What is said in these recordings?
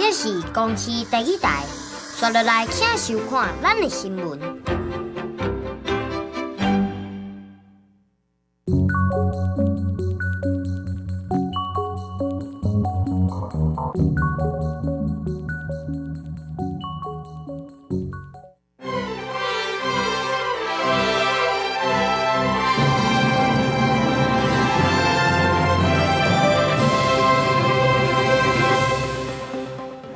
這是公視第一台，紲落來請收看咱的新聞。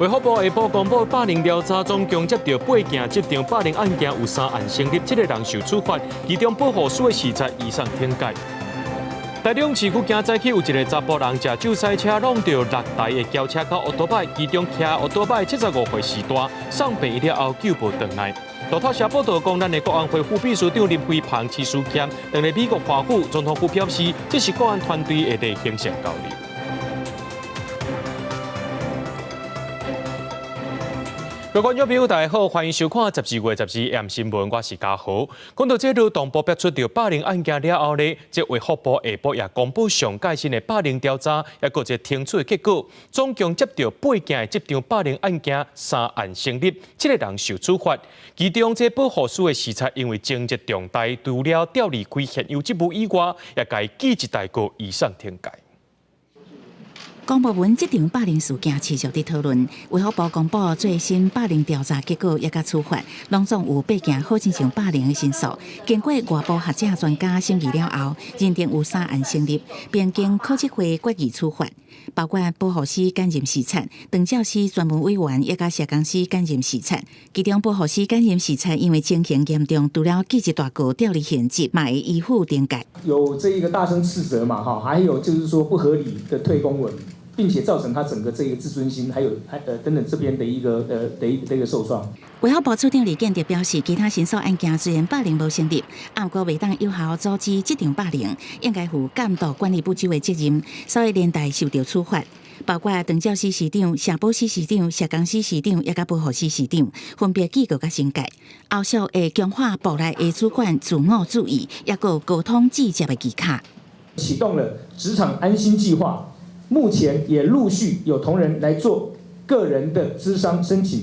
衛福部下晡公布霸凌調查，總共接著八件職場霸凌案件，有三案成立，七個人受處罰，其中保護司的視察移送懲戒。台中市區今早起有一个查埔人駕酒賽車挵著六台的轎車佮烏托擺，其中騎烏托擺75歲時段送病了後救無轉來。路透社報導講，咱的國安會副秘書長林飛帆持續兼佇咧美國華府總統府表示，這是國安團隊的例行性交流。各位觀眾朋友，大家好，歡迎收看12月12 M 新聞，我是嘉豪。講到這勞動部爆出著霸凌案件了後呢，這衛福部下晡也公布上蓋新的霸凌調查，也閣一個懲處的結果，總共接著八件的職場霸凌案件，三案成立，七個人受處罰。其中這保護司的視察因為情節重大，除了調離開現有職務以外，也共記一大過移送懲戒。公部門職場霸凌事件持續佇討論，衛福部公布最新霸凌調查結果，也佮處罰，攏總有八件好親像霸凌的申訴。經過外部學者專家審議了後，認定有三案成立，並經考績會決議處罰，包括保護司兼任視察、長照司專門委員，也佮社工師兼任視察。其中保護司兼任視察因為情形嚴重，除了記一大過調離現職，嘛會依法懲戒。有這一個大聲斥責嘛，哈，還有就是說不合理的退公文。並且造成他整個這個自尊心，還有還等等這邊的一個的一個受創。衛福部處長李建德表示，其他申訴案件雖然霸凌無成立，毋過袂當有效阻止職場霸凌，應該負監督管理不周的責任，所以連帶受著處罰。包括長照司司長、社保司司長、社工司司長，也佮保護司司長，分別記過佮懲戒。後續會強化部內的主管自我注意，抑閣溝通直接的技巧。啟動了職場安心計劃。目前也陸續有同仁來做個人的諮商申請，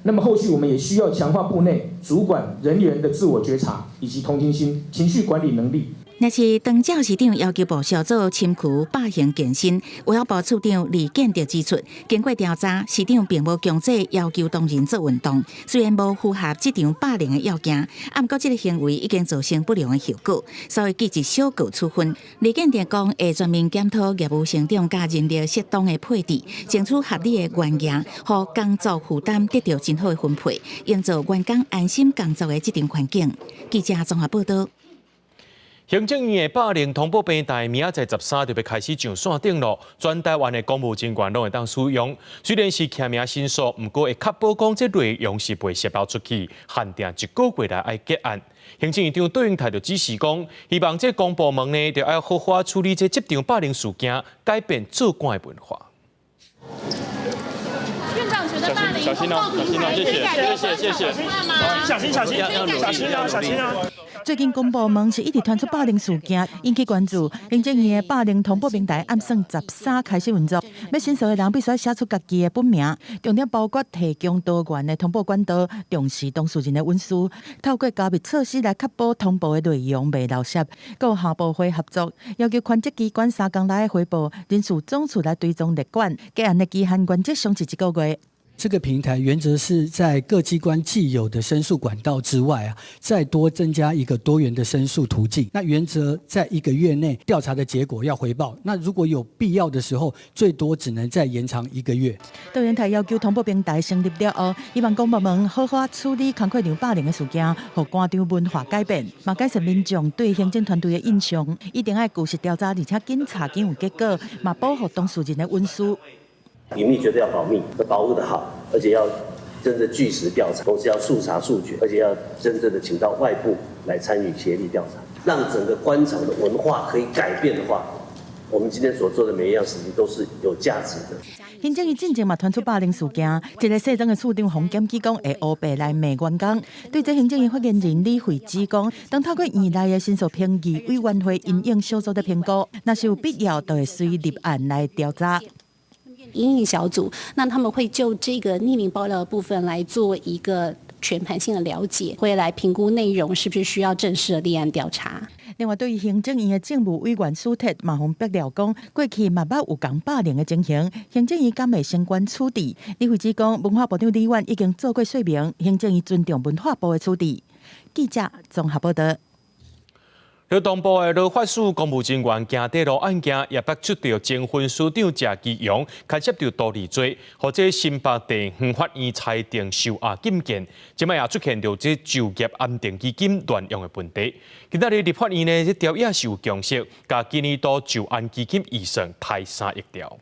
那麼後續我們也需要強化部內主管人員的自我覺察以及同情心、情緒管理能力。若是長照市長要求部屬做深區百行健身，衛福部處長李建德指出，經過調查，市長並無強制要求同仁做運動，雖然無符合職場霸凌的要件，毋過這个行為已經造成不良的後果，所以記一小過處分。李建德講，會全面檢討業務成長佮人力適當的配置，爭取合理的員額，予工作負擔得著真好的分配，營造員工安心工作的職場環境。記者綜合報導。行政院的霸凌通報平台，明仔載13就欲開始上線頂囉，全台灣的公務人員攏會當使用。雖然是匿名申訴，毋過會確保講這內容是袂洩露出去，限定一個月內愛結案。行政院長卓榮泰就指示講，希望這公部門呢，著愛好好處理這職場霸凌事件，改變做官的文化。院長覺得霸凌小心哦，小心哦，謝謝，謝謝，謝謝，小心，小心，小心哦，小心哦。最近公部門是一直傳出霸凌事件，引起關注。行政院的霸凌通報平台暗算13開始運作，欲申訴的人必須寫出家己的本名，重點包括提供多元的通報管道，重視當事人的隱私，透過加密措施來確保通報的內容袂漏洩。閣有跨部會合作，要求權責機關三工內回報，人事總處來追蹤列管，結案的期限原則上是一個月。這個平台原則是在各機關既有的申訴管道之外啊，再多增加一個多元的申訴途徑。那原則在一個月內調查的結果要回報。那如果有必要的時候，最多只能再延長一個月。卓榮泰要求通報平台成立了後，希望公部門好好處理工課場霸凌的事件，予官場文化改變，嘛改善民眾對行政團隊的印象。一定愛據實調查，而且緊查緊有結果，嘛保護當事人的隱私。隱秘絕對要保密，要保護得好，而且要真正據實調查，同時要速查速決，而且要真正的請到外部來參與協力調查，讓整個官場的文化可以改變的話，我們今天所做的每一樣事情都是有價值的。行政院進前嘛傳出霸凌事件，一个卸妝的處長予檢舉講會烏白來罵員工。對這行政院發言人李慧芝講，當透過院內的申訴評議委員會因應小組的評估，若是有必要，就會隨立案來調查。因應小組，那他們會就這個匿名爆料的部分來做一個全盤性的了解，會來評估內容是不是需要正式的立案調查。另外，對於行政院的政務委員蘇鐵嘛予爆料講，過去嘛捌有仝霸凌的情形，行政院敢會相關處置？李慧芝講，文化部長李遠已經做過說明，行政院尊重文化部的處置。記者綜合報道。勞動部的勞發署公務人員行短路案件，也爆出著前分署長謝其陽牽涉著圖利罪，予這新北地方法院裁定收押禁見。這擺也出現著這就業安定基金亂用的問題。今仔日立法院呢，這條也是有共識，共今年度就安基金預算提3億條。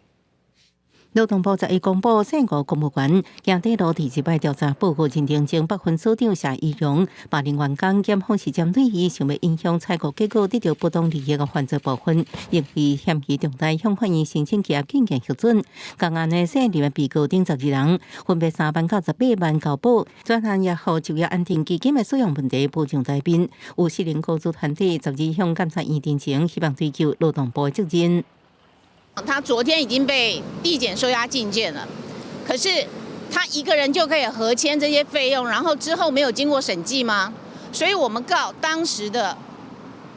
勞動部11公布，四個公務員行短路第一擺調查報告認定，前北分署長謝宜容霸凌員工，檢方是針對伊想欲影響採購結果得著不當利益的犯罪部分，認為嫌疑重大，向法院申請羈押禁見核准。共案的四名被告等12人，分別3萬到18萬交保。專案也予就業安定基金的使用問題浮上台面，有失能雇主團體12向監察院陳情，希望追究勞動部的責任。他昨天已經被地檢收押禁見了，可是他一個人就可以核簽這些費用，然後之後沒有經過審計嗎？所以我們告當時的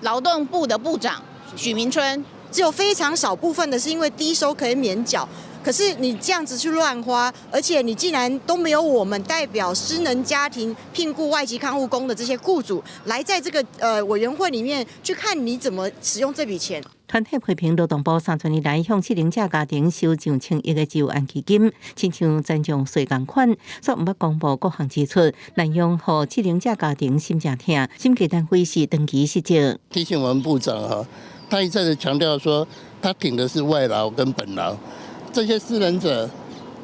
勞動部的部長許明春，只有非常少部分的是因為低收可以免繳，可是你這樣子去亂花，而且你竟然都沒有我們代表失能家庭聘僱外籍看護工的這些僱主來在這個委員會裡面去看你怎麼使用這筆錢。團體批評勞動部30年來向失能者家庭收上千億的就安基金，親像殘障稅仝款，煞毋捌公布各項支出，濫用予失能者家庭心誠疼，審計單位是長期失職。提醒我們部長哈，他一再的強調說，他挺的是外勞跟本勞，這些失能者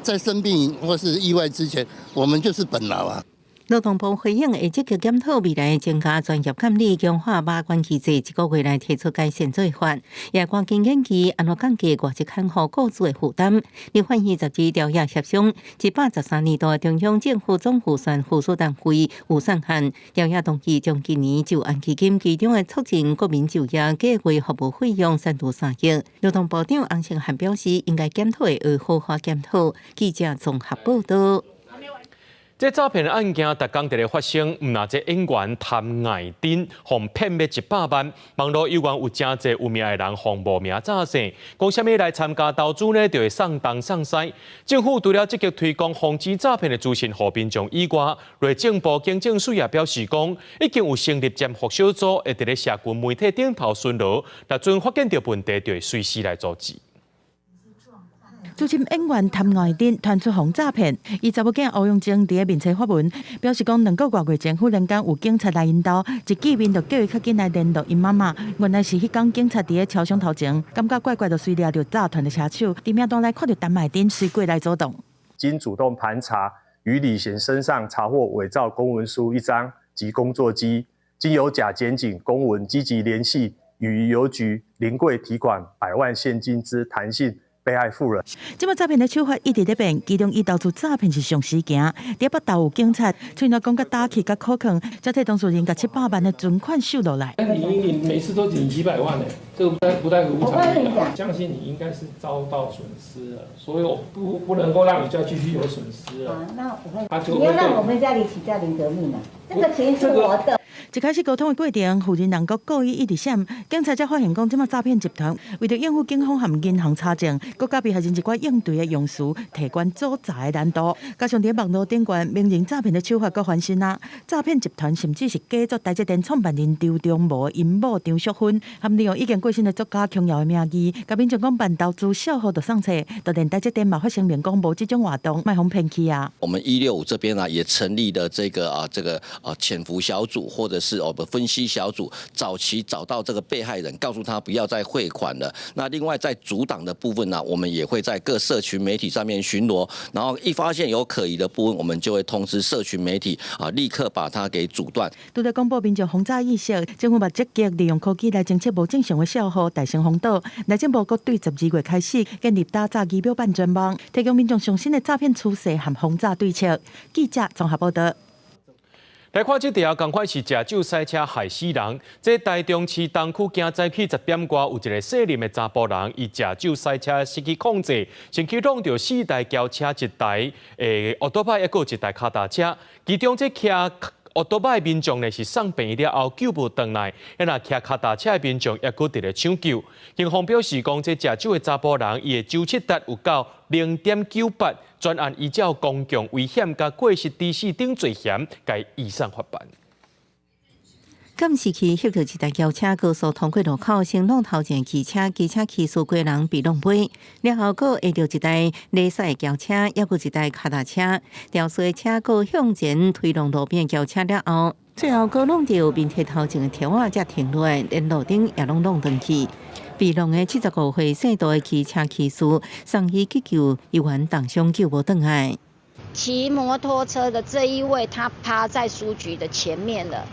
在生病或是意外之前，我們就是本勞啊。勞動部回應會積極檢討未來增加專業監理、強化把關機制，一個月內提出改善做法，也趕緊研究按怎降低外籍看護雇主的負擔。立法院12調查協商，113年度中央政府總預算附屬單位預算案，調查同意將今年就安基金其中的促進國民就業計劃服務費用刪除3億。勞動部長洪勝漢表示，應該檢討的，會好好檢討。記者綜合報道。這詐騙案件逐工佇咧發生，毋但這演員譚愛珍予騙欲100萬，網路猶原有誠濟有名的人予無名詐騙，講啥物來參加投資呢，就會送東送西。政府除了積極推廣防止詐騙的資訊予民眾以外，內政部警政署也表示講，已經有成立潛伏小組，會佇咧社群媒體頂頭巡邏，若陣發現著問題，就會隨時來阻止。資深演員譚愛珍傳出予詐騙，伊查某囝歐陽靖佇咧面冊發文，表示講2個外月前忽然間有警察來𪜶兜，一見面就叫伊較緊來聯絡𪜶媽媽。原來是彼工警察佇咧車廂頭前，感覺怪怪，就隨掠著詐騙的車手，佇名單內看著譚愛珍隨過來阻擋。經主動盤查，於李賢身上查獲偽造公文書一張及工作機，經由假檢警公文積極聯繫，與郵局臨櫃提款百萬現金之譚姓被害婦人。這擺詐騙的手法一直咧變，其中伊投資詐騙是上時行。佇北投有警察，喙若講甲打氣佮可勸，才替當事人共700萬的存款收落來。你每次都領幾百萬呢？這個不太合乎常理啊！相信你應該是遭到損失了，所以我不能夠讓你再繼續有損失了。那我會，你要讓我們家裡起家庭革命啊！這個錢是我的。一開始溝通的過程，婦人人閣故意一直閃，警察才發現講，這擺詐騙集團為著應付警方和銀行查證，閣佮被害人一寡應對的用詞，提懸組詐的難度。加上佇網路頂懸，名人詐騙的手法閣翻新啊！詐騙集團甚至是假作台積電創辦人張忠謀𪜶某張淑芬，含利用已經過身的作家瓊瑤的名義，共民眾講辦投資數號就送冊，就連台積電嘛發聲明講無這種活動，莫予騙去啊！我們165這邊啊，也成立了這個潛伏小組，或者是我們分析小組，早期找到這個被害人，告訴他不要再匯款了。那另外在阻擋的部分呢，我們也會在各社群媒體上面巡邏，然後一發現有可疑的部分，我們就會通知社群媒體啊，立刻把它給阻斷。除著廣布民眾防詐意識，政府嘛積極利用科技來偵測無正常的帳戶，大聲防堵。內政部閣對12月開始建立打詐儀表板專網，提供民眾上新的詐騙趨勢和防詐對策。記者綜合報道。來看這條，仝款是食酒駛車害死人。這台中市東區今早起10點外，有一个細啉的查埔人，伊食酒駛車失去控制，先去挵著四台轎車一台歐多擺，抑閣有一台跤踏車。其中這騎歐多擺的民眾呢是送病院了後救無轉來，若騎跤踏車的民眾抑閣佇咧搶救。警方表示講，這食酒的查埔人，伊的酒測值有到0.98。專案依照公共危險佮過失致死等罪嫌，共移送法辦。監視器翕著一台轎車高速通過路口，先挵頭前汽車，機車騎士幾人被挵飛，了後閣挨著一台禮賽的轎車，抑閣一台跤踏車，肇事的車閣向前推挵路邊轎車了後，最後閣挵著面鐵頭前的條仔才停落來，連路燈也攏挵斷去。被挵的75歲姓杜的汽車騎士送醫急救，猶原重傷救無轉來。騎摩托車的這一位，他趴在書局的前面了。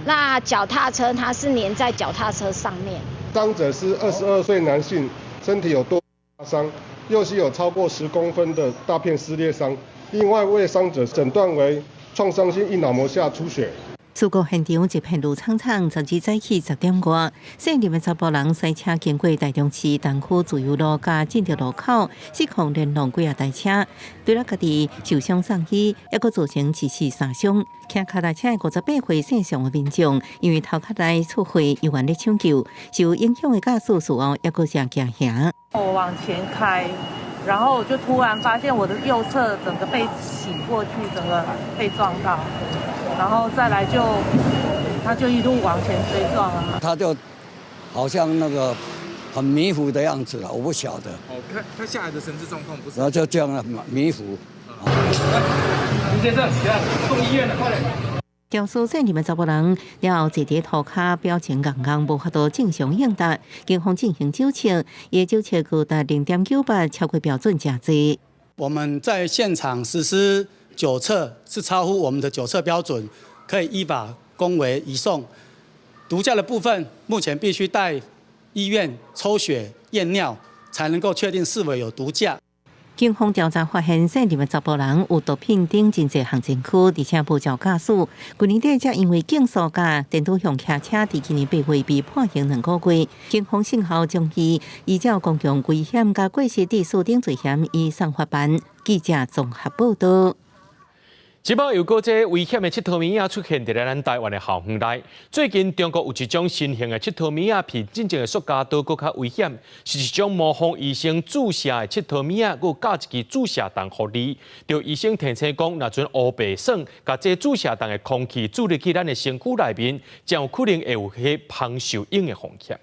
那腳踏車，他是黏在腳踏車上面。傷者是22歲男性，身體有多傷，右膝有超過10公分的大片撕裂傷。另外一位傷者診斷為創傷性硬腦膜下出血。事故現場一片霧蒼蒼，昨日早起10點外，姓林的查埔人駛車經過台中市東區自由路佮進德路口，失控連挵幾仔台車，除了家己受傷送醫，抑閣造成一死三傷。騎跤踏車的58歲姓宋的民眾，因為頭殼內出血，猶原咧搶救，受影響的駕駛事後抑閣誠驚嚇。我往前開，然後就突然發現我的右側整個被洗過去，整個被撞到。然後再來就，他就一路往前追撞啊。他就好像那個很迷糊的樣子啊，我不曉得。哦，他下來的神志狀況不是。然後就這樣了，迷糊。林先生，送醫院了，快點。肇事姓林的查埔人了後坐佇塗跤，表情戇戇，無法度正常應答。警方進行酒測，伊的酒測高達0.98，超過標準誠濟。我們在現場實施酒測是超乎我們的酒測標準，可以依法公為移送。毒駕的部分，目前必須帶醫院抽血驗尿，才能夠確定是否有毒駕。警方調查發現，姓林的查埔人有毒品等真濟項前科，而且無照駕駛。去年底才因為競速佮顛倒向騎車，佇今年8月被判刑2個月。警方訊後將伊依照公共危險佮過失致死等罪嫌移送法辦。記者綜合報道。這擺又閣這危險的𨑨迌物仔出現佇咧咱台灣的校園內。最近中國有一種新型的𨑨迌物仔，比進前的塑膠刀閣較危險，是一種模仿醫生注射的𨑨迌物仔，閣加一支注射筒予你。著醫生提醒講，若陣烏白耍，共這注射筒的空氣注入去咱的身軀內面，將有可能會有彼芳受湧的風險。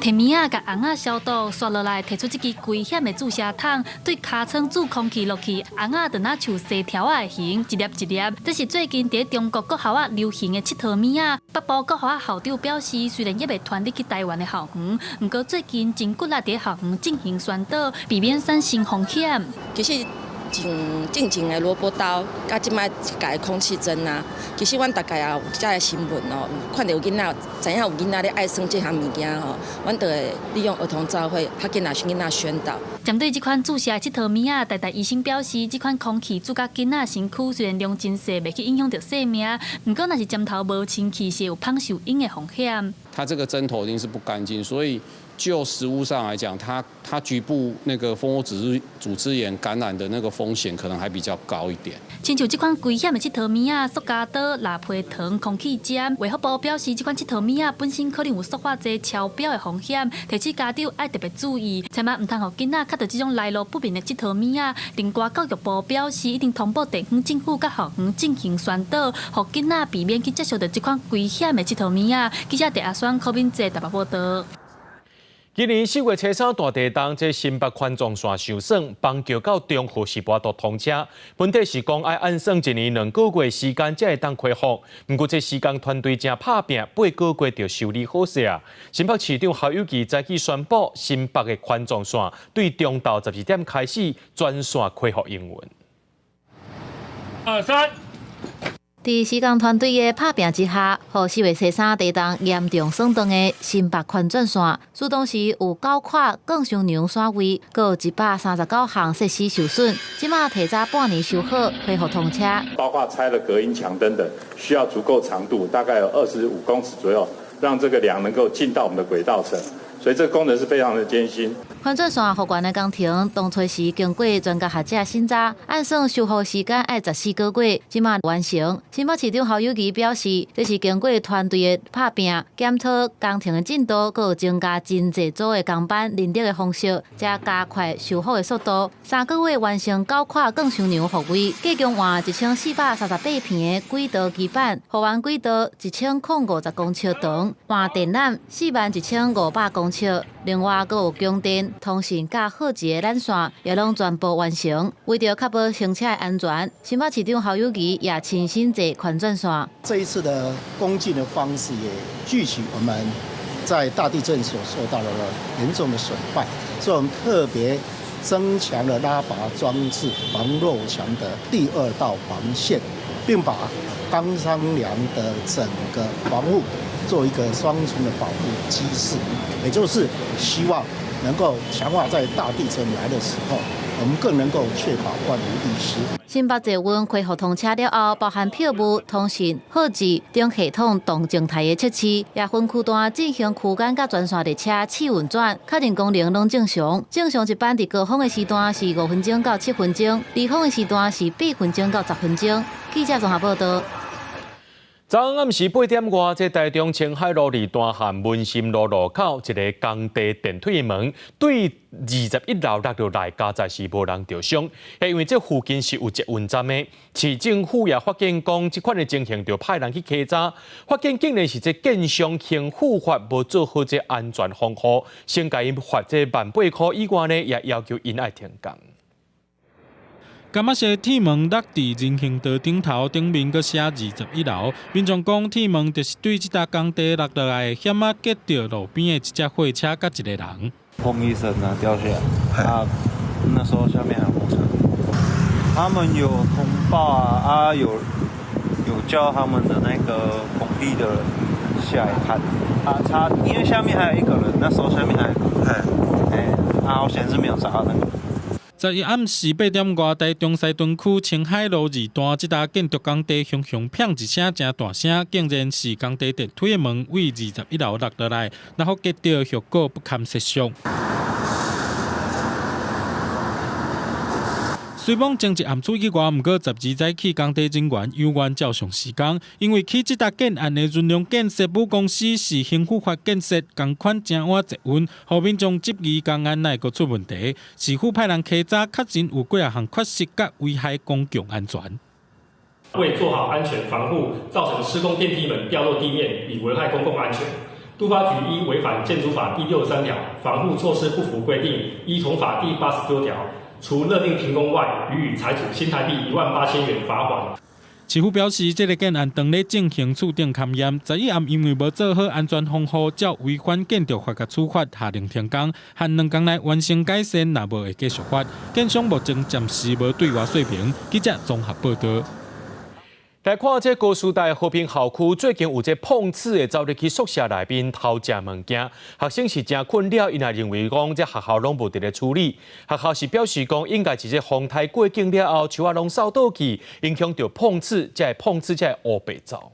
提物仔共甕仔消毒，紲落來提出這支危險的注射筒，對尻川注空氣落去，甕仔就若像細條仔的形，一粒一粒。這是最近佇中國國校仔流行的𨑨迌物仔。北部國校校長表示，雖然猶未傳入去台灣的校園，毋過最近真骨力佇校園進行宣導，避免產生風險。其實像進前的蘿蔔刀，佮這擺一个空氣針啊，其實阮逐概也有這个新聞哦，有看著有囡仔，知影有囡仔咧愛耍這項物件吼，阮就會利用兒童照會，較緊來向囡仔宣導。針對這款注射𨑨迌物仔，台大醫生表示，這款空氣注到囡仔身軀，雖然量真細，袂去影響著生命，毋過若是針頭無清氣，是有芳受湧的風險。它這個針頭一定是不乾淨，所以就實務上來講，它局部那個蜂窩組織炎感染的那個風險可能還比較高一點。親像這款危險的𨑨迌物仔、塑膠刀、蠟皮糖、空氣針，衛福部表示，這款𨑨迌物仔本身可能有塑化劑超標的風險，提醒家長愛特別注意，千萬毋通予囡仔抾著這種來路不明的𨑨迌物仔。另外，教育部表示，已經通報地方政府佮校園進行宣導，予囡仔避免去接觸著這款危險的𨑨迌物仔。記者鄭阿雙、柯敏哲台北報道。今年4月初三大地動，這新北環狀線受損，板橋到中和是無法度通車。本底是講愛按算一年2個月時間才會當恢復，毋過這施工團隊誠拍拚，8個月就修理好勢啊。新北市長侯友宜早起宣布，新北的環狀線對中晝12點開始全線恢復營運。二三。佇施工團隊的拍拚之下，予4月初三地動嚴重損斷的新北寬轉線，出動時有九塊鋼箱梁損毀，閣有139項設施受損。這馬提早半年修好，恢復通車。包括拆了隔音牆等等，需要足夠長度，大概有25公尺左右，讓這個梁能夠進到我們的軌道層。所以這個工程是非常的艱辛。寬轉線復原的工程，當初時經過專家學者審查，按算修復時間愛14個月，這馬完成。新北市長侯友宜表示，這是經過團隊的拍拚，檢討工程的進度，閣有增加真濟組的工班人力的方式，才加快修復的速度。3個月完成九塊鋼箱梁復位，計共換1438坪的軌道基板，復原軌道1050公尺長，換電纜41500公尺。另外，閣有供電、通訊佮號誌的纜線也攏全部完成。為著確保行車的安全，新北市長侯友宜也親身坐寬轉線。這一次的工進的方式也汲取我們在大地震所受到的嚴重的損壞，所以我們特別增強了拉拔裝置防漏牆的第二道防線，並把鋼箱梁的整個防護做一個雙重的保護機制，也就是希望能夠強化在大地震來的時候，我們更能夠確保萬無一失。新北捷運恢復通車了後，包含票務、通訊、號誌等系統動靜態的測試，也分區段進行區間佮專線列車試運轉，確認功能攏正常。正常一班佇高峰的時段是5分鐘到7分鐘，低峰的時段是8分鐘到10分鐘。記者綜合報道。昨昏暗時8點外，這台中清海路二段和文心路路口一个工地電梯門對21樓落落來，佳哉是無人著傷。因為這附近是有捷運站的，市政府也發現講，這款的情形，就派人去稽查，發現竟然是這建商興富發無做好這安全防護，先共𪜶罰這18,000塊以外呢，也要求𪜶愛停工。柑仔色鐵門落佇人行道頂頭，頂面閣寫21樓。民眾講，鐵門就是對這搭工地落落來，險仔擊著路邊的一隻貨車佮一個人。砰一聲啊，掉下來。啊，那時候下面還有貨車。他們有通報啊，啊有叫他們的那個工地的人下來看。啊，他因為下面還有一個人，那時候下面還有一個人。哎，啊，好險是沒有砸到那個。11暗時8點外，台中西屯區清海路二段這搭建築工地，雄雄砰一聲誠大聲，竟然是工地電梯的門對21樓落落來，然後擊著後果不堪設想。雖罔前一暗出意外，毋過12早起工地人員猶原照常施工，因為起這搭建案的潤隆建設母公司是興富發建設，仝款誠倚捷運，予民眾質疑工案哪會閣出問題？市府派人稽查，確認有幾仔項缺失，佮危害公共安全。未做好安全防護，造成施工電梯門掉落地面，已危害公共安全。都發局依違反建築法第63條，防護措施不符規定，依同法第89條。除勒令停工外，予以裁處新台幣18,000元罰鍰。市府表示，這个建案當咧進行厝頂勘驗，11暗因為無做好安全防護，照違反建築法共處罰，下令停工，限2工內完成改善，若無會繼續罰。建商目前暫時無對外說明。記者綜合報導。來看這高師大和平校區最近有這碰瓷的走入去宿舍內面偷食物件，學生是誠困擾，𪜶也認為講這學校攏無佇咧處理。學校是表示講應該是這風颱過境了後，樹仔攏掃倒去，影響著碰瓷，才會碰瓷才會烏白走。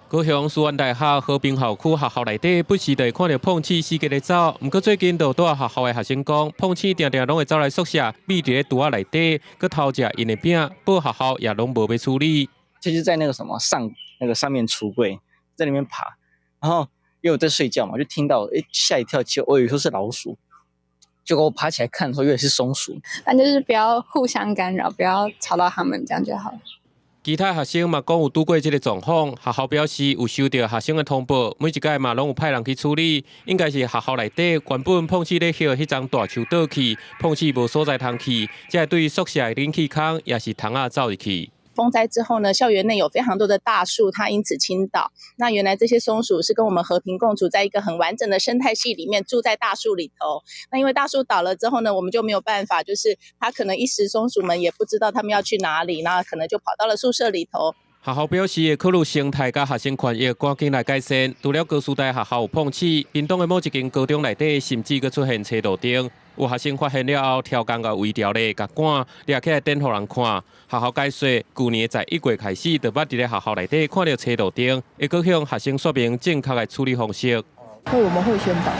高雄師範大學和平校區學校內底，不時就會看著碰瓷四界咧走。毋過最近就拄仔學校的學生講，碰瓷定定攏會走來宿舍，覕佇咧櫥仔內底，閣偷食𪜶的餅，報學校也攏無欲處理。就是在那個什麼上那個上面櫥櫃，在裡面爬，然後因為我在睡覺嘛，就聽到誒嚇一跳，就我以為說是老鼠，結果我爬起來看的時候，以為是松鼠。反正就是不要互相干擾，不要吵到他們，這樣就好了。其他學生嘛講有拄過這个狀況，學校表示有收著學生的通報，每一擺嘛攏有派人去處理。應該是學校內底原本碰瓷咧歇彼叢大樹倒去，碰瓷無所在通去，才會對宿舍的冷氣孔抑是窗仔走入去。風災之後呢，校園內有非常多的大樹，它因此傾倒。那原來這些松鼠是跟我們和平共處，在一個很完整的生態系裡面，住在大樹裡頭。那因為大樹倒了之後呢，我們就沒有辦法，就是它可能一時松鼠們也不知道他們要去哪裡，那可能就跑到了宿舍裡頭。學校表示會考慮生態佮學生權益，趕緊來改善。除了高師大學校有碰刺，屏東的某一間高中內底甚至閣出現車路燈。有學生發現了後，刁工共圍條咧，共趕掠起來展予人看。學校解說，舊年在1月開始，就捌佇咧學校內底看著車路燈，會閣向學生說明正確的處理方式。會，我們會宣導，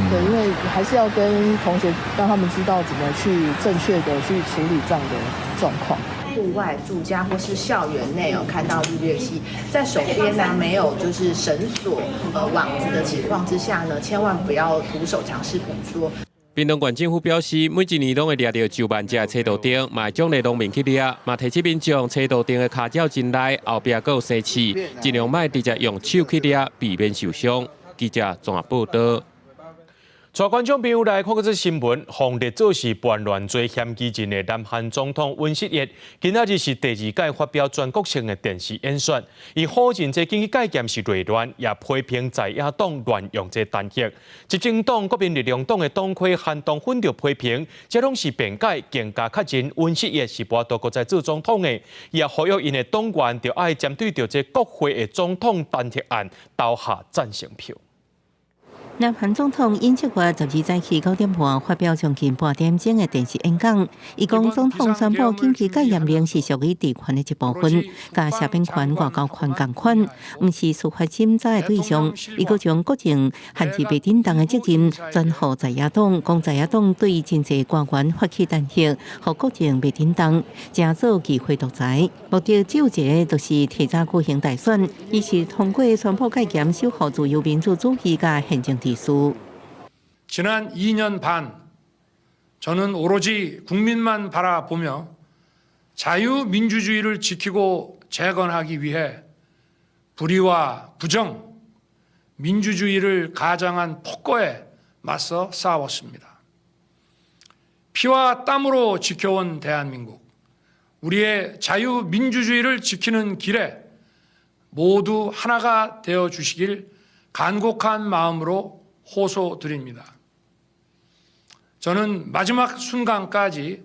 對，因為還是要跟同學讓他們知道怎麼去正確的去處理這樣的狀況。戶外、住家或是校園內有看到綠鬣蜥，在手邊呢沒有就是繩索、網子的情況之下呢，千萬不要徒手嘗試捕捉。屏東縣政府表示，每一年攏會掠著上萬隻車路燈，嘛會獎勵農民去掠，嘛提醒民眾車路燈的跤爪真利，後壁閣有生刺，盡量莫直接用手去掠，避免受傷。記者綜合報導。帶觀眾朋友來看這新聞，予人列做是叛亂罪嫌疑人的南韓總統尹錫悅，今仔日是第二屆發表全國性的電視演說，伊否認這緊急戒嚴是內亂，也批評在野黨亂用這彈劾。執政黨國民力量黨的黨魁韓東勳就批評，這攏是辯解，更加確認尹錫悅是無法度閣再做總統的，也呼籲𪜶的黨員著愛針對著這國會的總統彈劾案投下贊成票。南韓總統尹錫悅12早起9點半發表將近半點鐘的電視演講，伊講總統宣布緊急戒嚴令是屬於職權的一部分，佮赦免權、外交權仝款，毋是司法審查的對象。伊閣將國政限制袂振動的責任轉予在野黨，講在野黨對真濟官員發起彈劾，予國政袂振動，成做議會獨裁。目的只有一个，就是提早舉行大選。伊是通過宣布戒嚴，守護自由民主主義佮憲政秩序。 지난 2년 반 저는 오로지 국민만 바라보며 자유민주주의를 지키고 재건하기 위해 불의와 부정, 민주주의를 가장한 폭거에 맞서 싸웠습니다. 피와 땀으로 지켜온 대한민국, 우리의 자유민주주의를 지키는 길에 모두 하나가 되어 주시길 간곡한 마음으로 호소드립니다. 저는 마지막 순간까지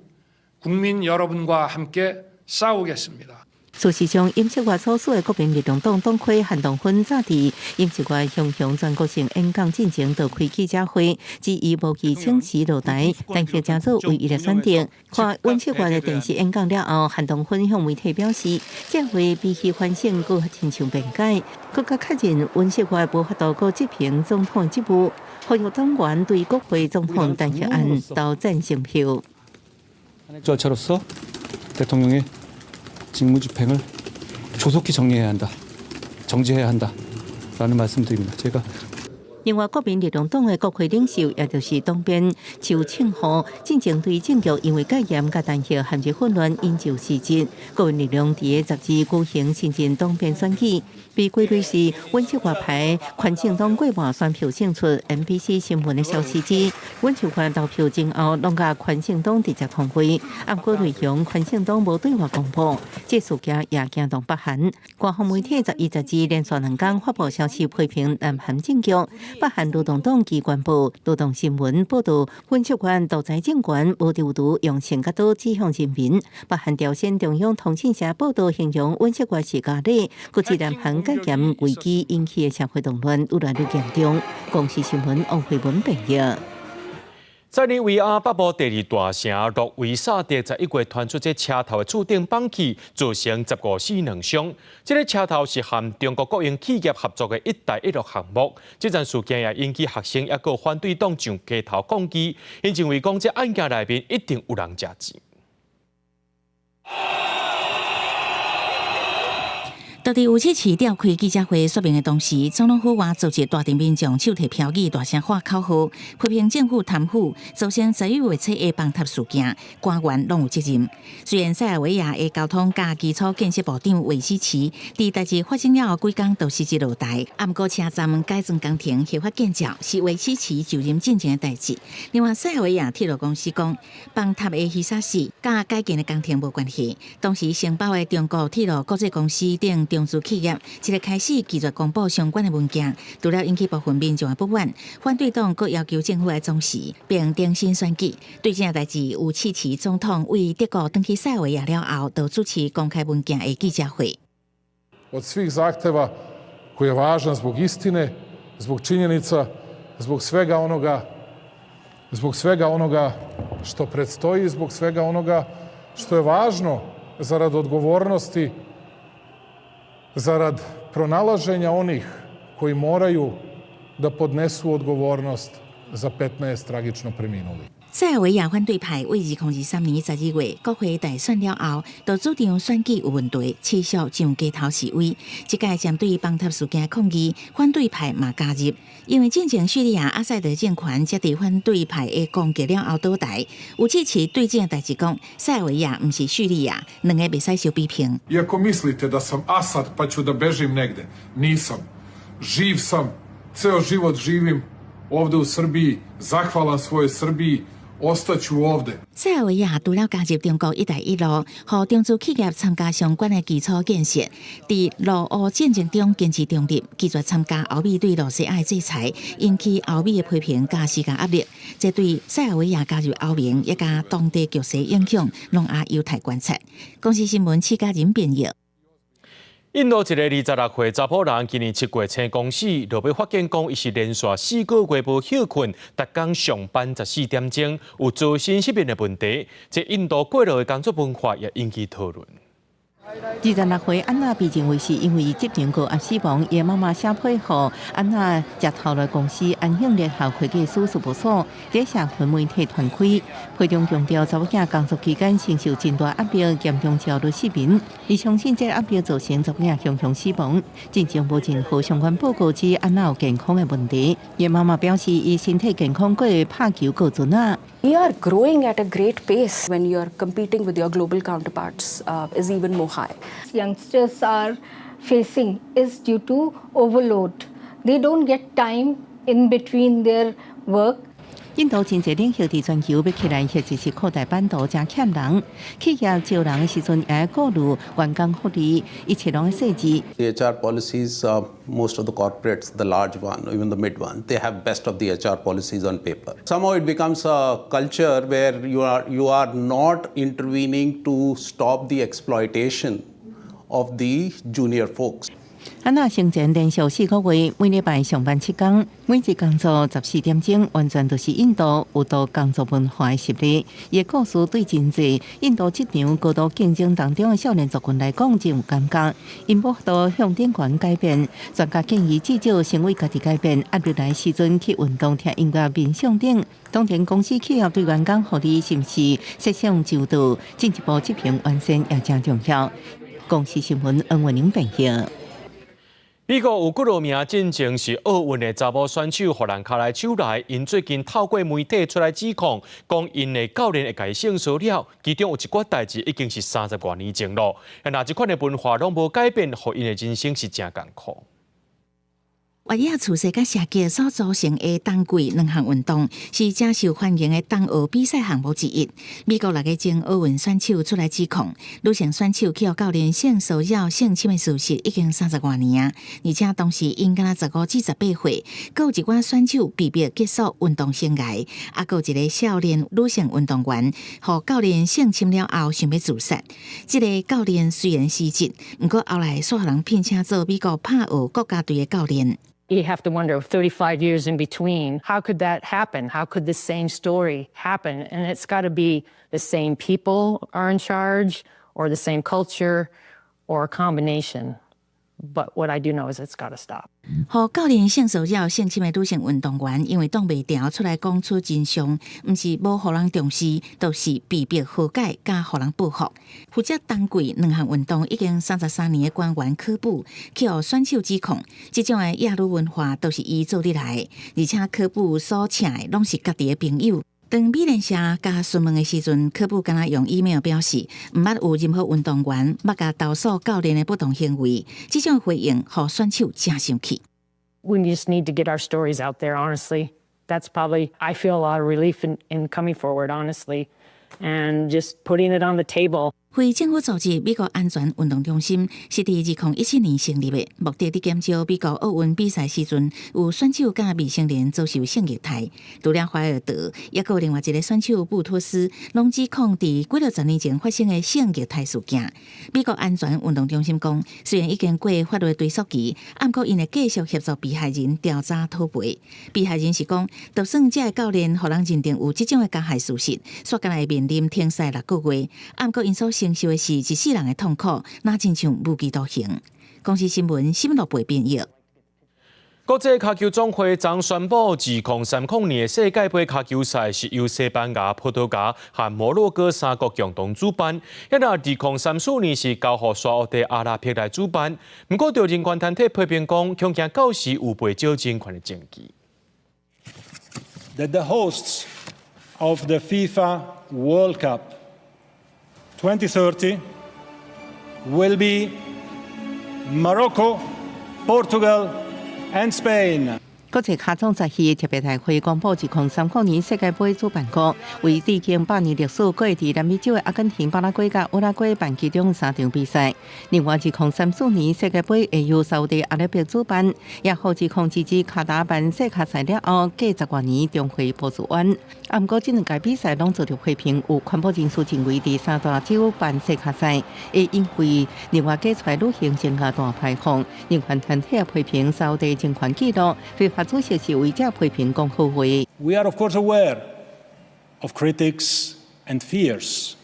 국민 여러분과 함께 싸우겠습니다. 事實上，尹錫悅所屬的國民力量黨黨魁韓東勳早佇尹錫悅雄雄全國性演講進前就開記者會，指伊無意請辭落台，彈劾成做唯一的選擇。看尹錫悅的電視演講了後，韓東勳向媒體表示，這回比起反省，閣較親像辯解，閣較確認尹錫悅無法度閣執行總統職務，呼籲黨員對國會總統彈劾案投贊成票。 절차로서 대통령의 직무집행을 조속히 정리해야 한다, 정지해야 한다라는 말씀드립니다. 제가 另外，國民力量黨的國會領袖，也就是黨鞭邱慶和，進前對政局因為戒嚴佮彈劾陷入混亂，引咎辭職。國民力量佇個12舉行新任黨鞭選舉，被歸類是尹錫悅派寬正黨過半選票勝出。MBC 新聞的消息指，尹錫悅投票前後，攏佮寬正黨直接通話，毋過內容寬正黨無對外公布。這事件也驚動北韓。官方媒體11、12連續兩工發布消息批評南韓政局。北韓勞動黨機關報《勞動新聞》報導，尹錫悅獨裁政權無丟毒用槍佮刀指向人民。北韓朝鮮中央通訊社報導形容尹錫悅是咖喱，國際南韓戒嚴危機引起的社會動亂愈來愈嚴重。公視新聞王慧文編譯。塞爾維亞北部第二大城諾維薩德11月傳出這車頭的柱頂崩去，造成15死兩傷。這个車頭是和中國國營企業合作的「一帶一路」項目。這件事件也引起學生抑閣反對黨上街頭抗議，𪜶認為講這案件內面一定有人食錢。就佇吳啟奇召開記者會說明的同時，總統府外組織大陣民眾手提標語，大聲喊口號，批評政府貪腐，造成12月初的崩塌事件，官員攏有責任。雖然塞爾維亞的交通佮基礎建設部長韋斯奇佇代誌發生了後幾工就辭職落台，毋過車站改裝工程合法建造是韋斯奇就任進前的代誌。另外，塞爾維亞鐵路公司講，崩塌的魚沙死佮改建的工程無關係。當時承包的中國鐵路國際公司等中資企業，這個開始拒絕公布相關的文件，除了引起部分民眾的不滿，反對黨閣要求政府愛總辭，並重新選舉。對這件代誌，吳契奇總統為德國轉去塞爾維亞了後，就主持公開文件的記者會。 Od svih zahteva koji je važan zbog istine, zbog činjenica, zbog svega onoga što predstoji, zbog svega onoga što je važno zarad odgovornosti, zarad pronalaženja onih koji moraju da podnesu odgovornost za 15 tragično preminulih. 塞爾維亞反對派為2023年12月國會大選了後，就主張選舉有問題，持續上街頭示威。這屆針對崩塌事件抗議，反對派嘛加入。因為進前敘利亞阿薩德政權才佇反對派的攻擊了後倒台。吳契奇對這件代誌講，塞爾維亞毋是敘利亞，兩个袂使相比評。 Iako mislite da sam Asad pa ću da bežim negde, nisam. Živ sam, ceo život živim ovde u Srbiji, zahvalan svojoj Srbiji, ostaću ovde。塞爾維亞除了加入中國“一帶一路”，予中資企業參加相關的基礎建設，佇俄烏戰爭中堅持中立，拒絕參加歐美對羅西亞的制裁，引起歐美的批評佮施加壓力。這對塞爾維亞加入歐盟，也佮當地局勢影響，攏也有待觀察。公視新聞，施嘉仁編譯。印度一个26歲查埔人，今年7月青公死，落尾發現講，伊是連續4個月無歇睏，逐工上班14點鐘，有左心失眠的問題。這印度過勞的工作文化也引起討論。 26歲安娜被認為是因為執行高壓死亡，伊媽媽寫批予安娜食頭路公司安慶聯合會計師事務所，佇社群媒體傳開，批中強調查某囝工作期間承受真大壓力，嚴重焦慮失眠。伊相信這壓力造成查某囝雄雄死亡。進前無任何相關報告指安娜有健康的問題。伊媽媽表示，伊身體健康，閣會拍球顧孫仔。 We are growing at a great pace when you are competing with your global counterparts is even more high. Youngsters are facing is due to overload. They don't get time in between their work. 印度真濟領袖佇全球欲起來，或者是擴大版圖，誠欠人。企業招人的時陣，也愛顧慮員工福利，一切攏愛細緻。 The HR policies, most of the corporates, the large one, even the mid one, they have best of the HR policies on paper. Somehow it becomes a culture where you are not intervening to stop the exploitation of the junior folks. 安娜生前連續4個月，每禮拜上班7工，每日工作14點鐘，完全就是印度有毒工作文化的實例。伊的故事對真濟印度職場高度競爭當中的少年族群來講，真有感覺。𪜶無法度向頂懸改變，專家建議至少先為家己改變。壓力來時陣去運動、聽音樂、冥想等。當然，公司企業對員工福利是毋是設想周到，進一步執行完善也誠重要。公視新聞恩文玲編譯。美國有幾落名進前是奧運的查某選手，予人跤來手來，𪜶最近透過媒體出來指控，講𪜶的教練會共伊性騷擾，其中有一寡代誌已經是30外年前咯。若這款的文化攏無改變，予𪜶的人生是誠艱苦。越野賽車佮射擊所組成的冬季兩項運動，是誠受歡迎的冬奧比賽項目之一。美國六个前奧運選手出來指控，女性選手去予教練性騷擾、性侵的事實已經30外年啊！而且當時𪜶敢若15至18歲，閣有一寡選手被迫結束運動生涯，啊，閣有一个少年女性運動員，予教練性侵了後想欲自殺。這个教練雖然辭職，毋過後來煞予人聘請做美國拍奧國家隊的教練。 You have to wonder, 35 years in between, how could that happen? How could the same story happen? And it's got to be the same people are in charge, or the same culture, or a combination. But what I do know is it's got to stop. 予教練性騷擾性侵的女性運動員，因為擋袂牢出來講出真相，毋是無予人重視，就是被迫和解，佮予人報復。負責冬季兩項運動已經33年的官員科布，去予選手指控，這種的厭女文化都是伊做得來的，而且科布所請的攏是家己的朋友。當美聯社共詢問的時陣，科布敢若用 email 表示，毋捌有任何運動員捌共投訴教練的不當行為。這種回應，予選手誠生氣。 We just need to get our stories out there, honestly. That's probably, I feel a lot of relief in coming forward, honestly, and just putting it on the table. 非政府組織美國安全運動中心是佇2017年成立的，目的佇減少美國奧運比賽時陣有選手佮未成年遭受性虐待。除了懷爾德，抑閣有另外一个選手布托斯，攏指控佇幾落十年前發生的性虐待事件。美國安全運動中心講，雖然已經過法律追訴期，毋過𪜶會繼續協助被害人調查討賠。被害人是講，就算這个教練予人認定有這種的加害事實，煞敢若會面臨停賽6個月，毋過𪜶所承受的是一世人的痛苦，若親像無期徒刑。公視新聞新聞部編譯。國際跤球總會昨宣布，2030年的世界盃跤球賽是由西班牙、葡萄牙和摩洛哥三國共同主辦。啊若2034年是交予沙烏地阿拉伯來主辦。毋過，著人權團體批評講，恐驚到時有袂少人權的證據。 That the hosts of the FIFA World Cup 2030 will be Morocco, Portugal and Spain. 國際跤總十四特別大會公布，2030年世界盃主辦國為至今100年歷史，閣會佇南美洲的阿根廷、巴拉圭佮烏拉圭辦其中三場比賽。另外，2034年世界盃會由沙烏地阿拉伯主辦，也予2022卡達辦世跤賽了後，隔10外年重回波斯灣。啊，毋過這兩屆比賽攏遭著批評，有環保人士認為，佇三大洲辦世跤賽，會因為另外加出來旅行增加碳排放。人權團體也批評沙烏地人權紀錄，非法主席是為這批評講好話。 We are of course aware of critics and fears,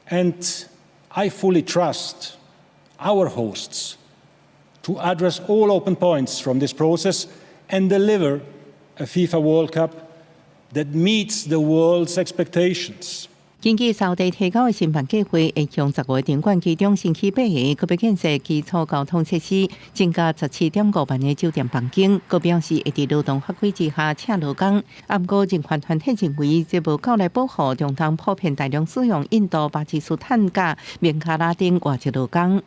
and I fully trust our hosts to address all open points from this process and deliver a FIFA World Cup that meets the world's expectations. 根據沙地提交的申辦計劃，會向15個場館其中新起八个，閣欲建設基礎交通設施，增加17.5萬个酒店房間。閣表示會佇勞動法規之下請勞工。啊，毋過人權團體認為，這無夠來保護中東普遍大量使用印度、巴基斯坦佮孟加拉等外籍勞工。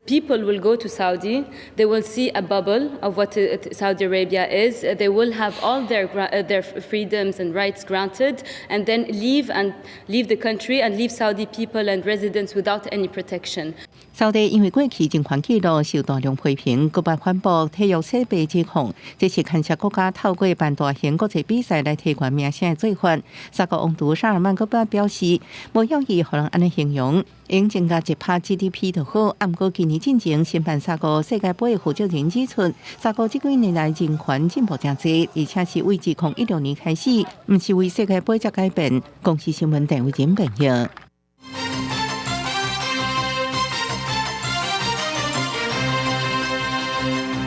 People will go to Saudi, they will see a bubble of what Saudi Arabia is, they will have all their freedoms and rights granted, and then leave and leave the country and leave Saudi people and residents without any protection. 沙地因為過去人權紀錄受大量批評，閣被反駁體育洗白指控，這是牽涉國家透過辦大型國際比賽來提懸名聲的做法。沙國王儲薩爾曼閣表示，無願意予人按呢形容，應增加1趴 GDP 就好。毋過今年進前申辦沙國世界盃的負責人指出，沙國這幾年來人權進步誠濟，而且是為2016年開始，毋是為世界盃才改變。公視新聞鄧偉仁編譯。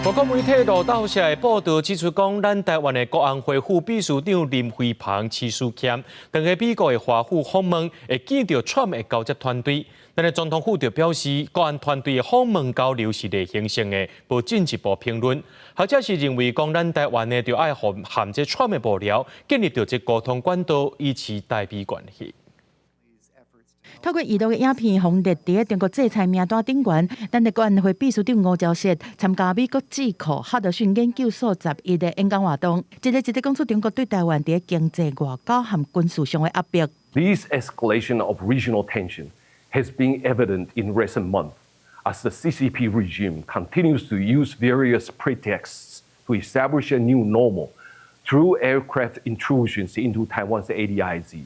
外國媒體路透社的報導指出，講咱台灣的國安會副秘書長林飛帆、徐書謙，當佇美國的華府訪問，會見著川普的交接團隊。咱的總統府就表示，國安團隊的訪問交流是例行性的，無進一步評論。學者是認為講，咱台灣呢，著愛和這川普的幕僚建立著這溝通管道，維持台美關係。透過疑似的影片，予列佇中國制裁名單頂懸，咱的國安會秘書長吳釗燮參加美國智庫哈德遜研究所11的演講活動，一个一个講出中國對台灣佇經濟、外交和軍事上的壓迫。 This escalation of regional tension has been evident in recent months as the CCP regime continues to use various pretexts to establish a new normal through aircraft intrusions into Taiwan's ADIZ,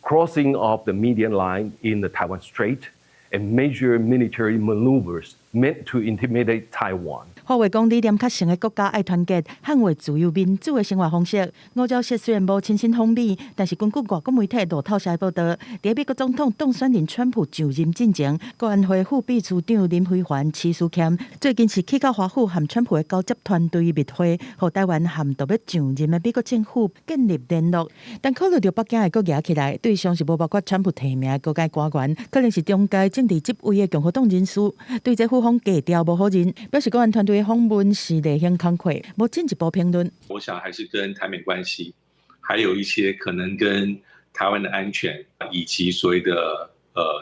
crossing of the median line in the Taiwan Strait, and major military maneuvers meant to intimidate Taiwan. 話話講理念較像的國家愛團結，捍衛自由民主的生活方式。吳釗燮雖然無親身訪美，但是根據外國媒體路透社的報導，佇美國總統當選人川普就任進前，國安會副秘書長林飛帆、徐斯儉最近是去到華府和川普的高級團隊密會，予台灣和著欲上任的美國政府建立聯絡。但考慮著北京會閣夯起來，對象是無包括川普提名的高階官員，可能是中階政治職位的共和黨人士。對這府方低調無否認，表示國安團隊的訪問是例行工課，無進一步評論。我想還是跟台美關係，還有一些可能跟台灣的安全，以及所謂的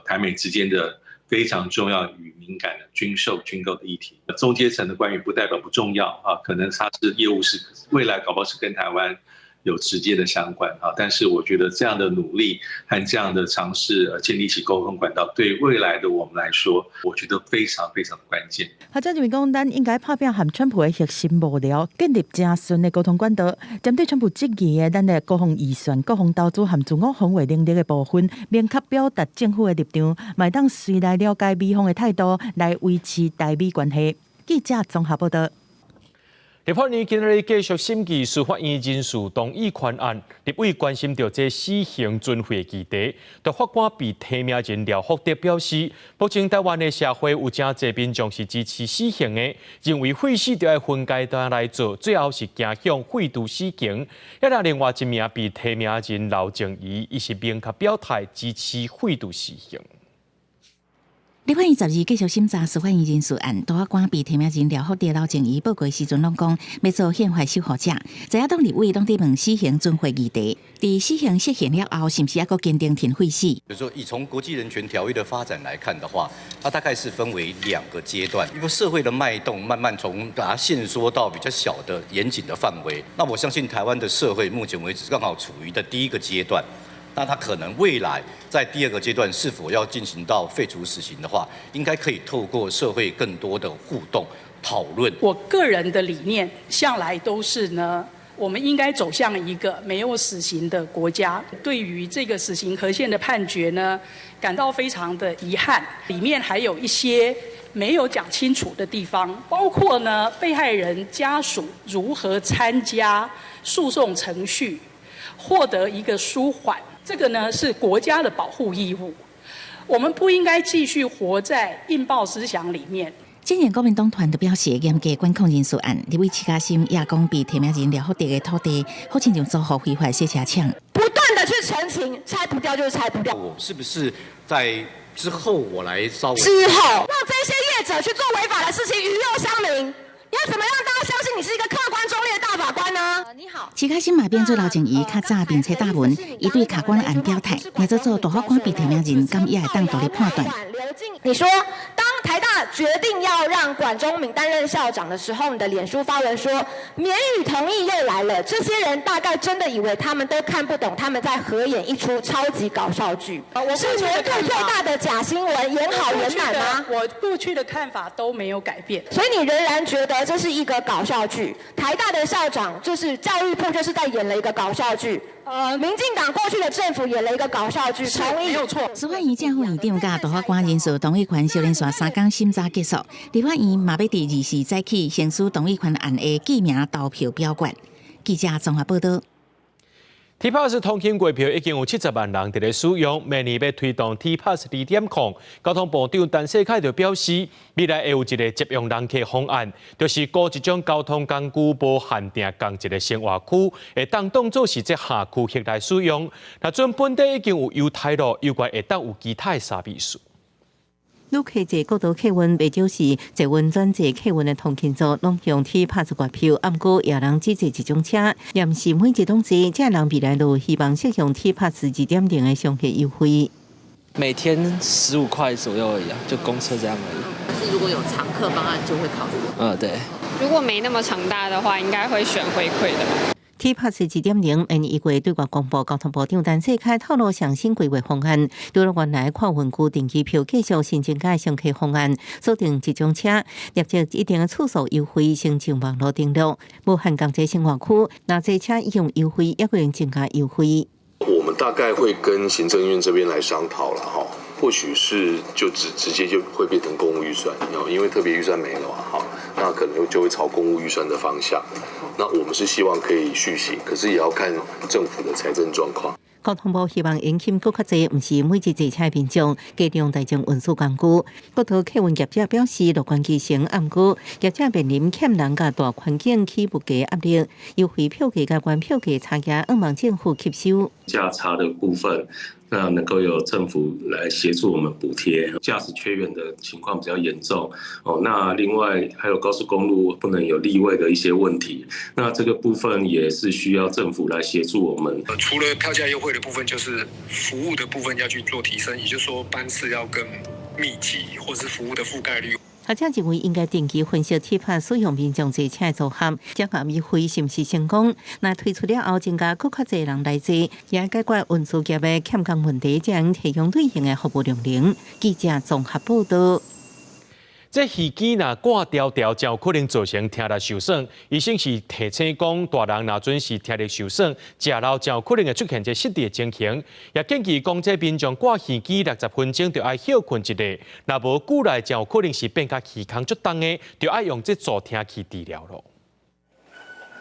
台美之間的非常重要與敏感的軍售軍購的議題。中階層的官員不代表不重要啊，可能他是業務是未來搞不好是跟台灣有直接的相關啊，但是我覺得這樣的努力和這樣的嘗試建立起溝通管道，對未來的我們來說，我覺得非常非常的關鍵。學者認為講，咱應該拍拚和川普的核心幕僚建立誠順的溝通管道，針對川普質疑的咱的國防預算、國防投資和自我防衛能力的部分，明確表達政府的立場，嘛會當隨來了解美方的態度，來維持台美關係。記者綜合報導。立法院今日繼續審議司法院人事動議權案，立委關心著這死刑存廢議題。大法官被提名人廖福德表示，目前台灣的社會有誠濟民眾是支持死刑的，認為廢死著愛分階段來做，最後是走向廢除死刑。抑另外一名被提名人劉靜怡，伊是明確表態支持廢除死刑。立法院12繼續審查司法院人事案，大法官被提名人廖福德、劉靜怡報告時陣攏講，欲做憲法守護者。在野黨立委攏佇問死刑存廢議題，佇死刑釋憲了後，是毋是猶閣堅定挺廢死？比如說，以從國際人權條約的發展來看的話，它大概是分為兩個階段，一個社會的脈動慢慢從把它限縮到比較小的嚴謹的範圍。那我相信台灣的社會目前為止剛好處於的第一個階段。那他可能未來在第二個階段是否要進行到廢除死刑的話，應該可以透過社會更多的互動討論。我個人的理念向來都是呢，我們應該走向一個沒有死刑的國家。對於這個死刑合憲的判決呢，感到非常的遺憾。裡面還有一些沒有講清楚的地方，包括呢被害人家屬如何參加訴訟程序，獲得一個舒緩。這個呢是國家的保護義務，我們不應該繼續活在印報思想裡面。之前國民黨團就表示嚴格管控人事案，立委徐嘉芯也講被提名人廖福德的土地，好親像租予非法洗車廠。不斷的去澄清，拆不掉就是拆不掉。我是不是在之後我來稍微之後讓這些業者去做違法的事情，魚肉鄉民。要怎麼讓大家相信你是一個客觀中立的大法官呢？你好，徐嘉芯嘛變做劉靜怡較早並且答文，伊對卡關案表態，也做做大法官被提名人，敢也會當獨立判斷。你說，當台大決定要讓管中閔擔任校長的時候，你的臉書發文說免予同意又來了。這些人大概真的以為他們都看不懂，他們在合演一出超級搞笑劇，是年度最大的假新聞，演好演滿嗎？我過去的看法都沒有改變，所以你仍然覺得這是一個搞笑劇？台大的校長就是教育部，就是在演了一個搞笑劇。民進黨過去的政府演了一個搞笑劇，同意沒有錯。司法院正副院長佮大法官人事同意權小連續三工審查結束，立法院嘛欲佇24早起行使同意權案的記名投票表決。記者綜合報導。 T-Pass 通勤月票已經有70萬人佇咧使用，明年欲推動 T-Pass 2.0。交通部長陳世凱就表示，未來會有一個捷用人客方案，就是估一種交通工具無限定仝一個生活區，會當當做是這轄區域來使用。若準本地已經有猶太路，猶閣會當有其他的啥意思？旅客坐國道客運，袂少是捷運轉坐客運的通勤族，攏用 T-Pass 月票。毋過，也人只坐一種車，也毋是每一攏坐。這人未來都希望適用 T-Pass 2.0的上客優惠。每天15塊左右而已啊，就公車這樣而已。但是如果有常客方案，就會考慮。嗯，對。如果沒那麼常搭的話，應該會選回饋的吧。 T-Pass 2.0明年1月對外公布，交通部長陳世凱透露上新規劃方案，除了原來跨運區定期票繼續新增加乘客方案，鎖定一種車，列入一定的次數優惠，申請網路登錄，無限仝一生活區，若坐車用優惠，抑閣會增加優惠。我們大概會跟行政院這邊來商討了哈，或許是就直接就會變成公務預算，因為特別預算沒了嘛，哈，那可能就會朝公務預算的方向。那我們是希望可以續行，可是也要看政府的財政狀況。交通部希望引進閣較濟，毋是每日坐車民眾，加強大眾運輸工具。國土客運業者表示，樂觀其成，毋過業者面臨欠人佮大環境起物價壓力，優惠票價佮原票價差價，向望政府吸收。價差的部分，那能夠由政府來協助我們補貼，駕駛缺員的情況比較嚴重哦。那另外還有高速公路不能有立位的一些問題，那這個部分也是需要政府來協助我們。除了票價優惠的部分，就是服務的部分要去做提升，也就是說班次要更密集，或是服務的覆蓋率。學者認為應該定期分析鐵拍使用民眾坐車的組合，檢驗優惠是毋是成功。若推出了後，增加閣較濟人來坐，也解決運輸業的欠工問題，將提供類型的服務量能。記者綜合報道。這耳機若掛牢牢，就有可能造成聽力受損。醫生是提醒講，大人若準是聽力受損，食老就有可能會出現這失智的情形。也建議講，這民眾掛耳機60分鐘就愛歇睏一下，若無久來就有可能是變甲耳空足重的，就愛用這助聽器治療囉。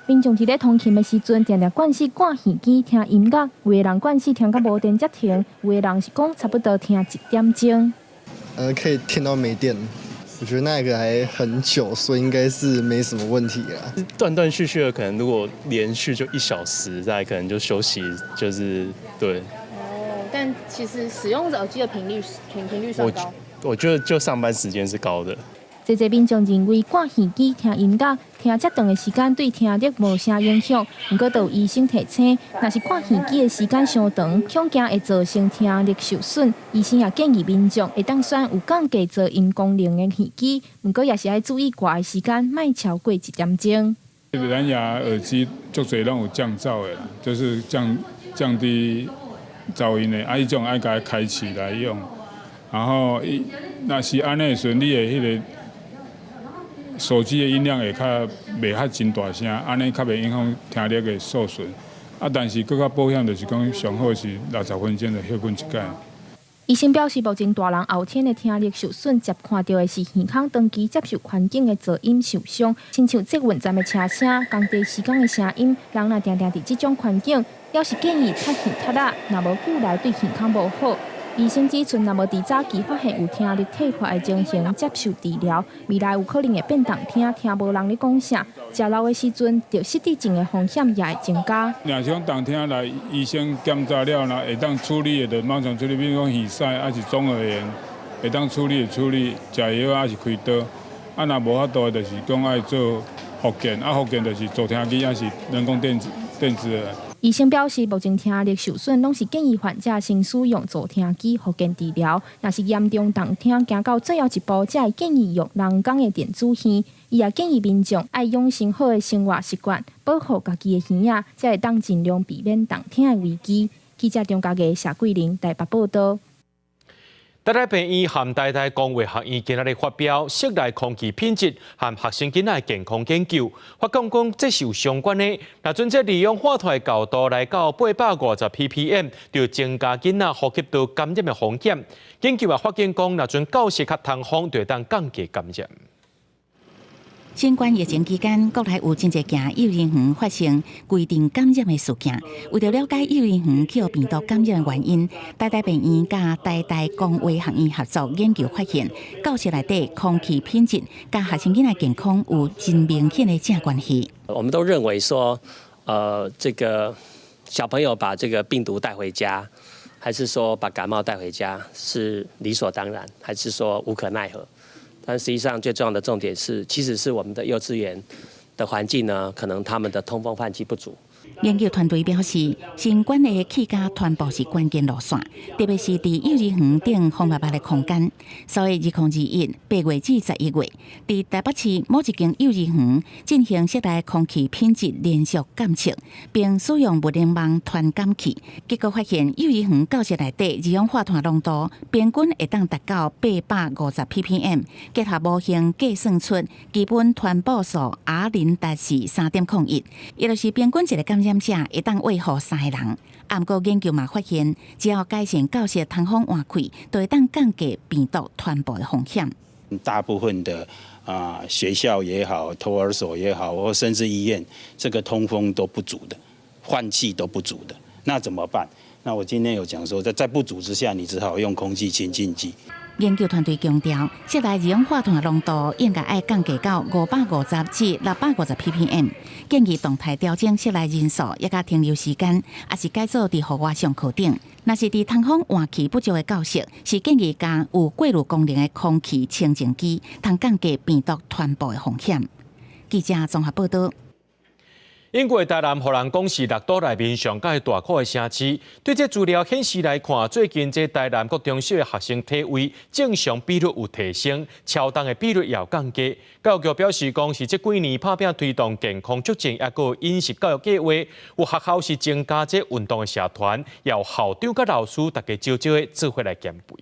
民眾佇咧通勤的時陣，定定慣勢掛耳機聽音樂，有的人慣勢聽到無電才停，有的人是講差不多聽1點鐘。可以聽到沒電。我覺得那個還很久，所以應該是沒什麼問題啦。斷斷續續的，可能如果連續就1小時，再可能就休息，就是對。哦，但其實使用耳機的頻率算高。我覺得就上班時間是高的。濟濟民眾認為掛耳機聽音樂聽遮長的時間對聽力無啥影響，毋過就有醫生提醒，若是掛耳機的時間傷長，恐驚會造成聽力受損。醫生也建議民眾會當選有降低噪音功能的耳機，毋過也是愛注意掛的時間，莫超過1點鐘。藍牙耳機足濟攏有降噪的啦，就是降低噪音的，啊，彼種愛共開啟來用，然後伊若是按呢時陣，你的彼個手機的音量會較袂較真大聲，按呢較袂影響聽力的受損。啊，但是閣較保險就是講上好是60分鐘就歇睏一擺。醫生表示，目前大人後天的聽力受損，捷看著的是耳孔長期接受環境的噪音受傷，親像捷運站的車聲、工地施工的聲音，人若定定佇這種環境，猶是建議拆耳塞仔，若無久來對耳孔無好。醫生指出，若無佇早期發現有聽力退化的情形，接受治療，未來有可能會變聾聽，聽無人咧講啥，食老的時陣，著失智症的風險也會增加。若是講重聽來，醫生檢查了，若會當處理的，就馬上處理，比如講耳塞，抑是中耳炎，會當處理的處理，食藥抑是開刀。啊，若無法度的，就是講愛做復健，啊，復健就是助聽器，抑是人工電子的。醫生表示，目前聽力受損攏是建議患者先使用助聽器復健治療，若是嚴重重聽，行到最後一步，才會建議用人工的電子耳。伊也建議民眾愛養成好的生活習慣，保護家己的耳仔，才會當盡量避免重聽的危機。記者張家藝、謝桂玲台北報導。台大病院和台大公衛學院今仔日發表室內空氣品質和學生囡仔的健康研究，發覺講這是有相關的。若準這二氧化碳的高度來到850 ppm，就增加囡仔呼吸道感染的風險。研究也發現講，若陣教室較通風，就會當降低感染。新冠疫情期間，國內有真濟間幼兒園發生規陣感染的事件。為著了解幼兒園予病毒感染的原因，台大病院佮台大公衛學院合作研究發現，教室內底空氣品質佮學生囡仔健康有真明顯的正關係。我們都認為說，這個小朋友把這個病毒帶回家，還是說把感冒帶回家是理所當然，還是說無可奈何？但實際上最重要的重點是，其實是我們的幼稚園的環境呢，可能他們的通風換氣不足。研究團隊表示，新冠的氣間傳播是關鍵路線，特別是佇幼兒園等封密的空間。所以，2021年8月至11月，佇台北市某一間幼兒園進行室內空氣品質連續監測，並使用物聯網傳感器，結果發現幼兒園教室內底二氧化碳濃度平均會當達到850 ppm，結合模型計算出基本傳播數 R 零值是3.01，也就是平均一個感染。染者會當餵予三个人。毋過研究嘛發現，只要改善教室通風換氣，就會當降低病毒傳播的風險。大部分的啊學校也好，托兒所也好，或甚至醫院，這個通風都不足的，換氣都不足的，那怎麼辦？那我今天有講說，在不足之下，你只好用空氣清淨機。研究團隊強調，室內二氧化碳的濃度應該愛降低到550至650 ppm，建議動態調整室內人數，抑佮停留時間，抑是改做佇戶外上課頂。若是佇通風換氣不足的教室，是建議加有過濾功能的空氣清淨機，通降低病毒傳播的風險。記者綜合報道。英國台南予人講是六都內面上蓋大箍的城市。對這資料顯示來看，最近這台南國中小的學生體位正常比率有提升，超重的比率也有降低。教育局表示講，是這幾年拍拚推動健康促進，抑閣飲食教育計劃，有學校是增加這運動的社團，有校長佮老師大家少少的做伙來減肥。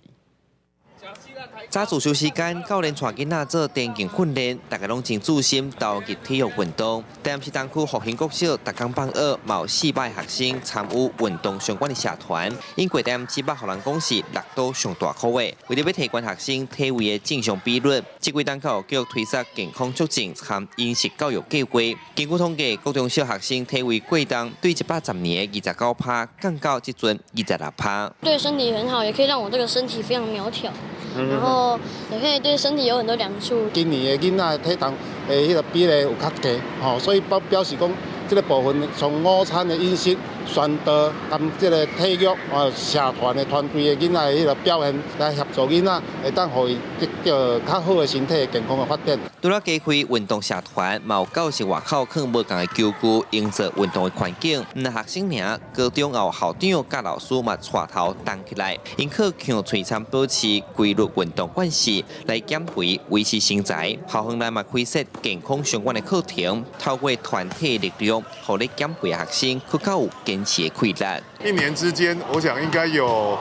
早自修時間，教練帶囡仔做田徑訓練，大家攏真注心投入體育運動。台南市東區復興國小，逐工放學，嘛有400學生參與運動相關的社團。英國台南市北予人講是六都上大箍的，為著欲提懸學生體位的正常比率，這幾冬教育局推出健康促進和飲食教育計劃。根據統計，國中小學生體位過重，對110年的29%降到這陣26%。對身體很好，也可以讓我這個身體非常苗條。然後也可以對身體有很多良處。今年的囡仔體重的彼個比例有較低，吼，所以表示講，這個部分從午餐的飲食、宣導佮這個體育啊社團的團隊的囡仔的彼個表現，來協助囡仔會當予伊得著較好的身體健康的發展。除了加開運動社團，嘛有教室外口囥無仝的球具，營造運動的環境。毋但學生爾，高中後校長佮老師嘛帶頭動起來，𪜶靠強喙餐保持規律運動慣勢，來減肥維持身材。校園內嘛開設健康相關的課程，透過團體力量，予咧減肥的學生閣較有堅持的氣力。一年之間，我想應該有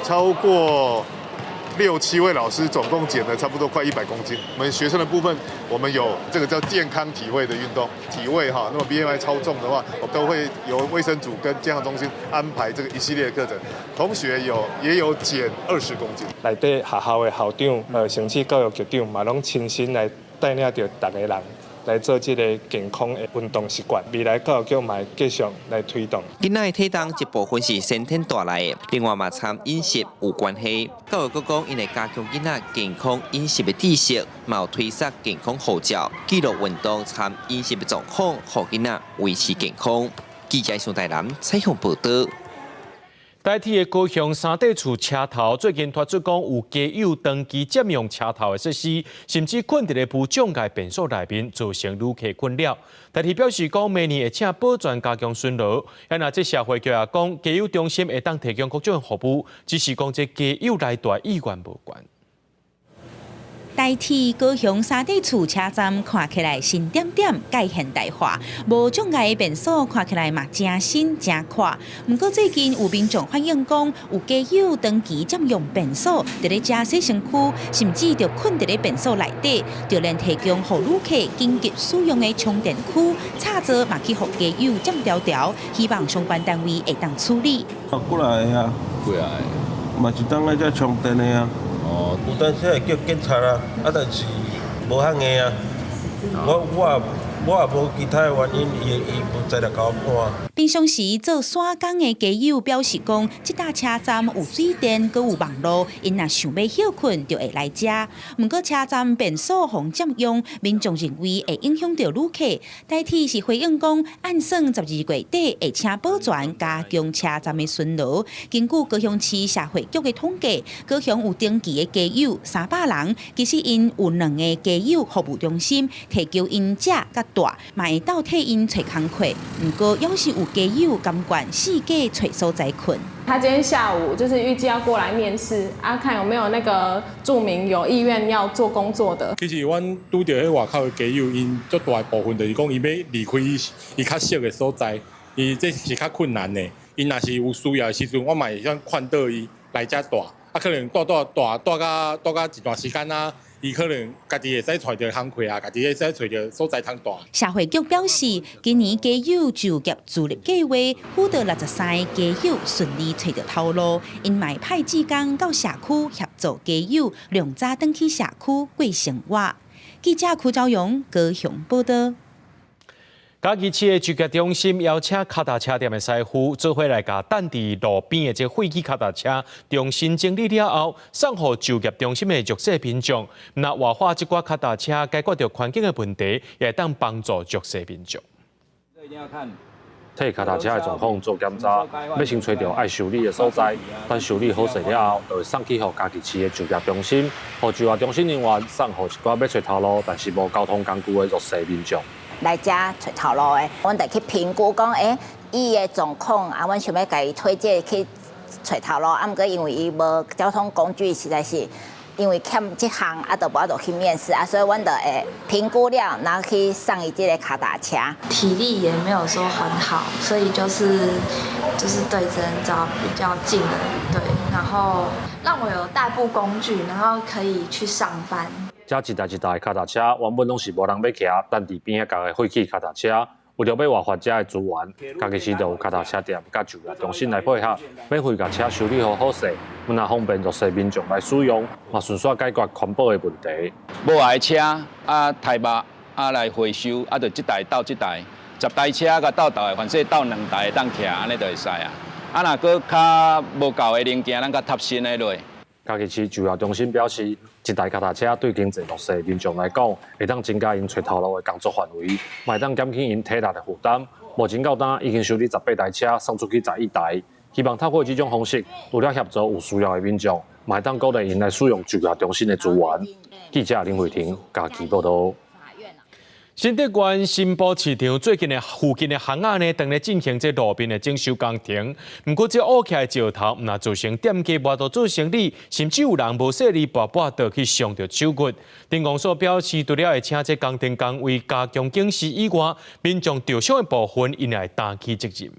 超過六七位老師，總共減了差不多快100公斤。我們學生的部分，我們有這個叫健康體位的運動，體位哈，那麼 BMI 超重的話，我都會由衛生組跟健康中心安排這個一系列的課程。同學有也有減20公斤。內底學校的校長、甚至教育局長嘛，攏親身來帶領著逐个人來做這个健康的運動習慣。未來教育局嘛會繼續來推動。囡仔的體重一部分是先天帶來的，另外嘛參飲食有關係。教育局講，𪜶會加強囡仔健康飲食的知識，嘛有推捒健康護照，記錄運動參飲食的狀況，予囡仔維持健康。記者上台南採訪報道。台鐵的高雄三塊厝車頭最近傳出講有街友長期佔用車頭的設施，甚至睏佇咧無障礙便所內面，造成旅客困擾。台鐵表示講，明年會請保全加強巡邏。啊，若這社會局也講，街友中心會當提供各種服務，只是講這街友來蹛意願無懸。台鐵高雄三塊厝車站看起來新點點，蓋現代化，無障礙便所看起來嘛誠新誠闊。毋過最近有民眾反映講，有街友長期佔用便所，佇咧遮洗身軀，甚至就睏佇咧便所內底，就連提供予旅客緊急使用的充電區插座嘛去予街友佔牢牢，希望相關單位會當處理。啊，過來啊，過來，嘛是當來遮充電的啊。哦，有當時會叫警察啊，啊，但是無響應啊。我也無其他的原因，伊無再來共我看。平常時做散工的街友表示講，這搭車站有水電，閣有網路，𪜶若想欲歇睏就會來遮。毋過車站便所予佔用，民眾認為會影響著旅客。台鐵是回應講，按算12月底會請保全加強車站的巡邏。根據高雄市社會局的統計，高雄有登記的街友300人，其實𪜶有兩个街友服務中心，提供𪜶食佮蹛，嘛會鬥替𪜶揣工課。毋過，猶是有街友甘願四界揣所在睏。他今天下午就是預計要過來面試，啊，看有沒有那個住民有意願要做工作的。其實阮拄著彼外口的街友，𪜶足大部分就是講，伊欲離開伊較熟的所在，伊這是較困難的。𪜶若是有需要的時陣，我嘛會使勸導伊來遮蹛。啊，可能蹛蹛蹛蹛甲蹛甲一段時間啊，伊可能家己會使揣著工課啊，家己會使揣著所在通蹛。社會局表示，今年街友就業自立計劃輔導63个街友順利揣著頭路，𪜶嘛會派志工到社區協助街友量早轉去社區過生活。記者柯昭勇高雄報道。嘉義市的就業中心邀請跤踏車店的師傅做伙來共等佇路邊的這廢棄跤踏車重新整理了後，送予就業中心的弱勢民眾。若活化這寡跤踏車，解決著環境的問題，也會當幫助弱勢民眾。替跤踏車的狀況做檢查，欲先揣著愛修理的所在，等修理好勢了後，就會送去予嘉義市的就業中心，予就業中心人員送予一寡欲揣頭路，但是無交通工具的弱勢民眾。來遮揣頭路的，阮就去評估講，伊的狀況啊，阮想欲共伊推薦去揣頭路，啊，毋過因為伊無交通工具，實在是因為欠這項，啊，就無法度去面試啊，所以阮就會評估了，然後去送伊這个跤踏車。體力也沒有說很好，所以就是對，只能找比較近的，對，然後讓我有代步工具，然後可以去上班。這一台一台跤踏車原本攏是無人欲騎，等佇邊仔角的廢棄跤踏車，為著欲活化遮的資源，嘉義市就有跤踏車店佮就業中心來配合，免費共車修理予好勢，毋但方便弱勢民眾來使用，嘛順紲解決環保的問題。無愛車啊，台北啊來回收，啊，就這台鬥這台，10台車共鬥鬥的，反正鬥兩台會當徛，按呢就會使啊。啊，若閣較無夠的零件，咱閣插新的落。嘉義市就業中心表示，一台跤踏車對經濟弱勢民眾來講，會當增加𪜶揣頭路的工作範圍，嘛會當減輕𪜶體力的負擔。目前到今已經修理18台車，送出去11台。希望透過這種方式，除了協助有需要的民眾，嘛會當鼓勵𪜶來使用就業中心的資源。記者林慧婷嘉義報導。新竹縣新埔市場最近的附近的巷仔呢，正咧進行這路面的整修工程。毋過這烏起來的石頭，毋但造成店家無法度做生意，甚至有人無細膩跋跋倒去傷著手骨。鎮公所表示，除了會請這工程單位加強警示以外，民眾著傷的部分，𪜶會擔起責任。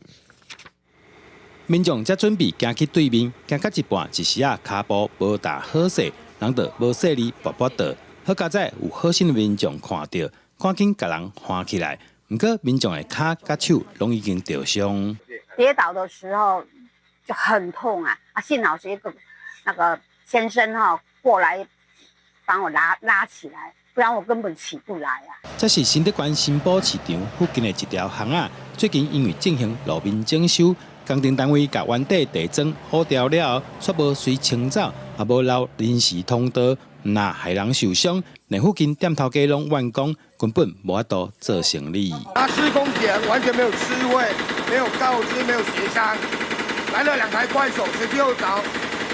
民眾才準備行去對面，行到一半，一時仔跤步無踏好勢，人就無細膩跋跋倒。好佳哉有好心的民眾看著，趕緊共人牽起來。毋過民眾的跤佮手攏已經著傷。跌倒的時候就很痛啊！啊，幸好是一個那個先生哈過來幫我拉拉起來，不然我根本起不來啊。這是新竹縣新埔市場附近的一條巷仔，最近因為進行路面整修，工程單位共原底地磚挖掉了後，卻無隨清走，也無留臨時通道，毋但害人受傷，連附近店頭家攏怨講，根本無法度做生意。他施工前完全沒有知會，沒有告知，沒有協商，來了兩台怪手，直接又鑿，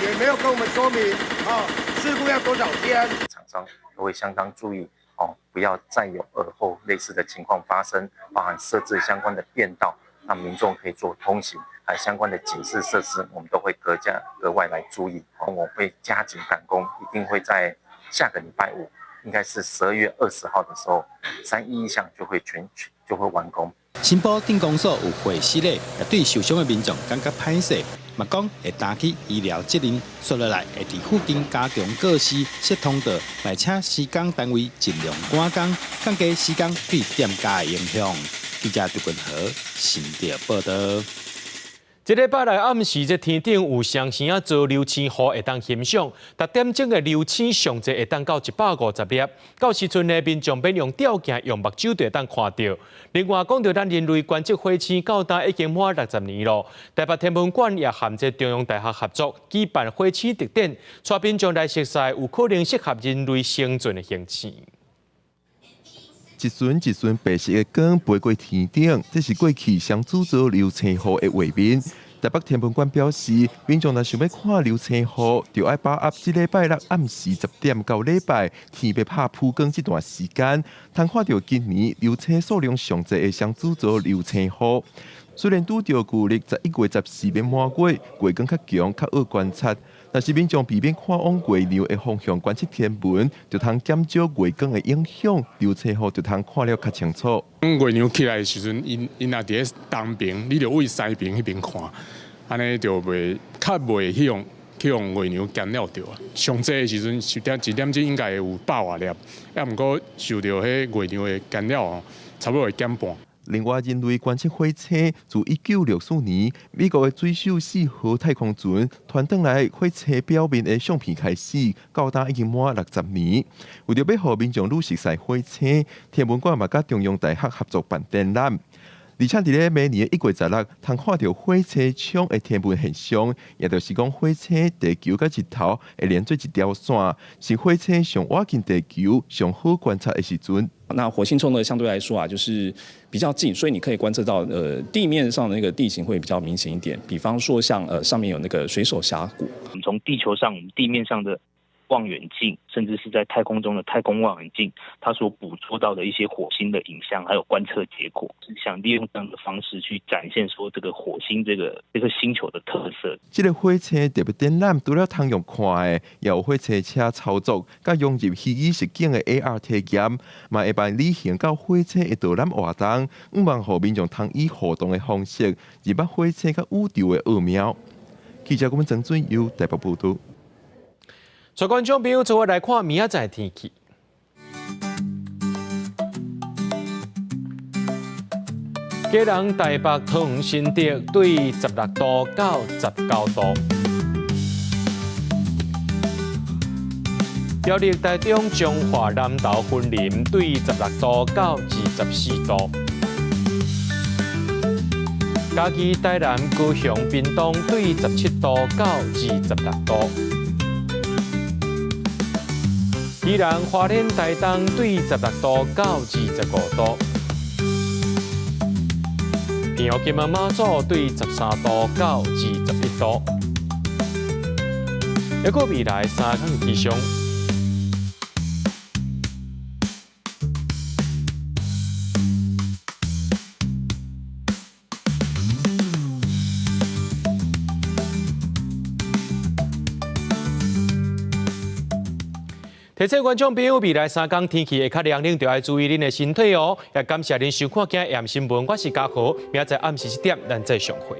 也沒有跟我們說明，哦，施工要多少天。廠商都會相當注意，哦，不要再有爾後類似的情況發生，包含設置相關的便道，讓民眾可以做通行，還有相關的警示設施，我們都會格加格外來注意。我會加緊趕工，一定會在下個禮拜五，應該是12月20號的時候，311巷就會全就會完工。新埔鎮公所有會室咧，也對受傷的民眾感覺歹勢，嘛講會擔起醫療責任，紲落來會佇附近加強告示、設通道，嘛請施工單位盡量趕工，降低施工對店家的影響。記者杜君和新竹報導。這禮拜來暗時，這天頂有雙星仔座流星雨會當欣賞。10點鐘的流星上濟會當到150粒，到時陣呢，民眾免用吊鏡，用目睭就會當看著。另外，講著咱人類觀測火星到今已經滿60年囉。台北天文館也和這中央大學合作舉辦火星特展，帶民眾來熟悉有可能適合人類生存的行星。一陣一陣白色的光飛過天頂，這是過去雙子座流星雨的畫面。台北天文館表示，民眾若想欲看流星雨，就愛把握這禮拜六暗時10點到禮拜天欲拍曝光這段時間，通看著今年流星數量上濟的雙子座流星雨。雖然拄著舊曆11月14欲滿月，月光較強，較好觀察，但是民眾避免看往月亮的方向觀測天文，就通減少月光的影響，流星雨就通看了較清楚。月亮起來的時陣，𪜶𪜶若佇咧東邊，你就對西邊彼邊看，按呢就袂較袂去予去予月娘干扰著啊。上濟的時陣，一點鐘應該會有百外粒，啊，毋過受著彼月娘的干擾哦，差不多會減半。另外，人類觀測火星自1964年美國的水手4號太空船傳轉來火星表面的相片開始，到今已經滿60年。為著欲予民眾愈熟似火星，天文館嘛佮中央大學合作辦展覽。而且佇咧明年的1月16，通看著火星窗的天文現象，也就是講火星、地球佮日頭會連做一條線，是火星上倚近地球、上好觀察的時陣。那火星衝呢，相對來說啊，就是比較近，所以你可以觀測到，地面上的那個地形會比較明顯一點。比方說像，上面有那個水手峽谷。我們從地球上，我們地面上的望遠鏡，甚至是在太空中的太空望遠鏡，它所捕捉到的一些火星的影像，還有觀測結果，是想利用這樣的方式去展現說這個火星這個星球的特色。這個火星特別展覽，除了通用看的，也有火車車操作，佮融入虛擬實境的 AR 體驗，嘛會辦旅行到火星的導覽活動，向望予民眾通以互動的方式，認捌火星佮宇宙的奧妙。記者郭文曾俊佑台北報導。帶觀眾朋友做伙來看明仔載天氣。基隆、台北、桃園、新竹對16度到19度。苗栗、台中、彰化、南投、雲林對16度到24度。嘉義、台南、高雄、屏東對17度到26度。宜蘭、花蓮、台東對16度到25度，平湖、金門、馬祖對13度到21度。抑閣未來3天氣象。提醒觀眾朋友，未來3天天氣會較涼，恁就愛注意恁的身體哦。也感謝恁收看今日的新聞，我是嘉豪，明仔載暗時7點，咱再相會。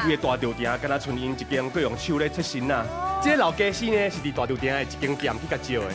規個大稻埕敢若賰𪜶一間，閣用手咧切身啊！這个老家私呢，是佇大稻埕的一間店去共招的。